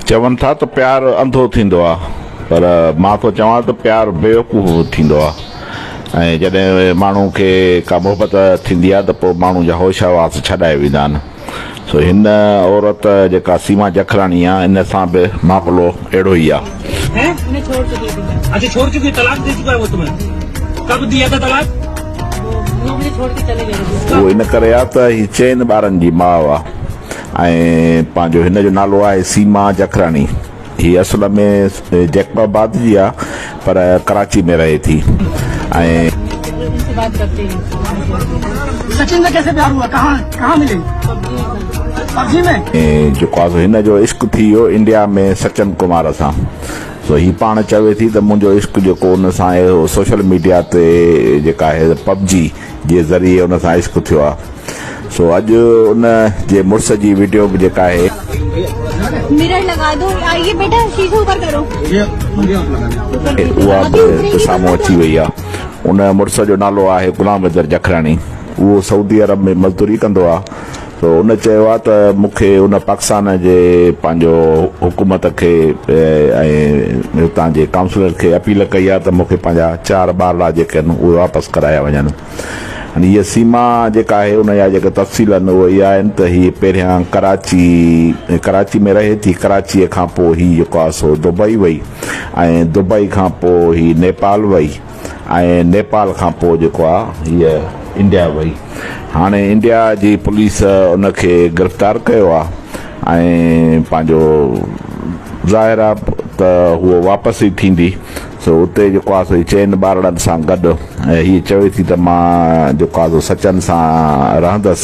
چون ٿا ته پيار انڌو ٿيندو آ پر مان ٿو چوان ته پيار بيوقوف به ٿيندو آ ۽ جڏهن ماڻهو کي ڪا محبت ٿيندي آ ته پوء ماڻهو جا هوش حواس ڇڏائي ويندا آهن سو هن عورت جيڪا سيما جکراڻي آ ان سان به معاملو اهڙو ئي آ. اهو ان ڪري آ ته هي چئن ٻارن جي ماء آ. ۽ پنهنجو هن جو نالو آهي سيما جکراڻي هي اصل ۾ جيڪب آباد جي آ پر ڪراچي ۾ رهي ٿي ۽. جيڪو آ سو هن جو عشق ٿي ويو انڊيا ۾ سچن ڪمار سان سو هي پاڻ چوي ٿي ته منهنجو عشق جيڪو ان سان آهي سوشل ميڊيا تي جيڪا آهي پب جي جي ذريعي ان سان عشق ٿيو آ سو اڄ ان جي مڙس جي وڊيو به جيڪا آهي. مرر لگا دو آئيي بيٽا شيشو اوپر ڪرو. اها به سامهون اچي وئي آ ان مڙس جو نالو آهي غلام حيدر جکراڻي اهو سعودي عرب ۾ مزدوري ڪندو آ سو ان چيو آ ته مون کي ان پاڪستان جي پنهنجو حڪومت کي ۽ هتان جي ڪائونسلر کي اپيل ڪئي آ ته مون کي پنهنجا چار ٻارڙا جيڪي آهن اهي واپس ڪرايا وڃن. هاڻي هيء سيما جيڪا آهي ان جا جيڪي تفصيل آهن اهي اهي آهن ته هيء پهريان ڪراچي ڪراچي ۾ رهي ٿي ڪراچيء کان پوء هي جيڪو آهي سو دبئي وئي ۽ دبئي کان پوء هي نيپال وئي ۽ نيپال کان پوء جيڪو آهي هيء انڊيا وئي هاڻي انڊيا جي پوليس ان کي گرفتار ڪيو آهي ۽ پنهنجو ظاهر آهي ته هوء واپس ئي ٿيندي سو اتي جيڪو آهي سو هي چئن ٻارڙن سان گڏ ۽ هيء چوي ٿي ته مان جيڪو آهي سو سچن سان رهندس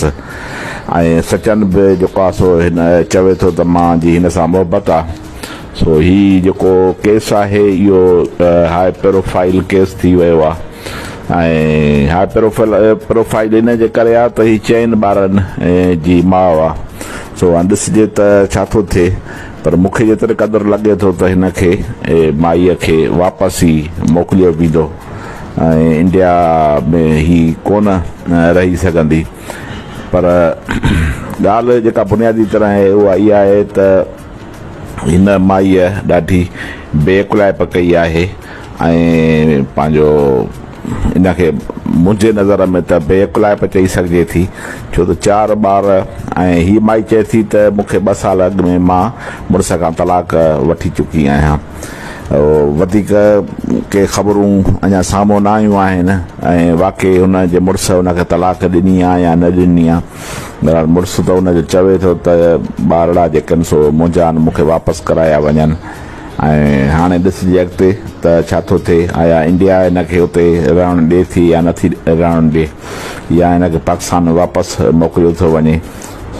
۽ سچن به جيڪو آهي سو هن چوي ٿو ته مان جي هن سان محبت آهي سو هي جيڪو ڪيس آهي اهو هاء پروفائيل ڪيس ٿي ويو آهي ۽ هاء پروفائيل ان جي ڪري آهي ته هي چئن ٻارن جي ماء آهي سو هاڻي ڏسجي ته ڇا ٿو ٿئي پر مون کي جيتري قدر لڳي ٿو ته هن کي مائيء کي واپس ئي موڪليو ويندو ۽ انڊيا ۾ هي ڪونه رهي سگهندي. پر ڳالهه جيڪا بنيادي طرح آهي اها اها آهي ته هن مائيء ڏاڍي بي عقلائپ ڪئي آهي ۽ پنهنجو ان کي منهنجي نظر ۾ ته بي عقلائپ چئي سگهجي ٿي ڇو ته چار ٻار ۽ هي مائي چئي ٿي ته مون کي ٻه سال اڳ ۾ مان مڙس کان طلاق وٺي چڪي آهيان وڌيڪ ڪي خبرون اڃا سامهون نه آيون آهن ۽ واقعي هن جي مڙس هن کي طلاق ڏني آهي يا نه ڏني آهي بهرحال مڙس ته ان جو چوي ٿو ته ٻارڙا جيڪي آهن سو منهنجا آهن مون کي واپس ڪرايا وڃن ۽ هاڻي ڏسجي اڳتي ته ڇا ٿو ٿئي، آيا انڊيا هن کي اتي رهڻ ڏي ٿي يا نٿي رهڻ ڏي يا هن کي پاڪستان ۾ واپس موڪليو ٿو وڃي.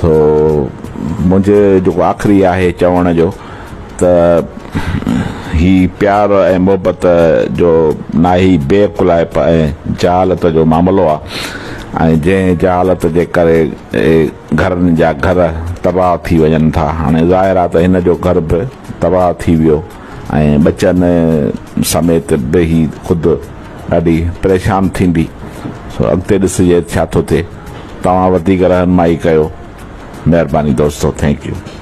سو منهنجي جيڪو آخري آهي چوڻ جو ته هي پيار ۽ محبت جو ناهي بي عقلائپ ۽ جهالت جو معاملو آ ۽ جنهن جهالت جي ڪري گهرن جا گهر تباهه ٿي وڃن ٿا. هاڻي ظاهر آ ته هن جو گهر به تباهه ٿي ويو ۽ ٻچن سميت به هي خود ڏاڍي پريشان ٿيندي. سو اڳتي ڏسجي ڇا ٿو ٿئي. توهان وڌيڪ رهنمائي ڪيو. مهرباني دوستو. Thank you.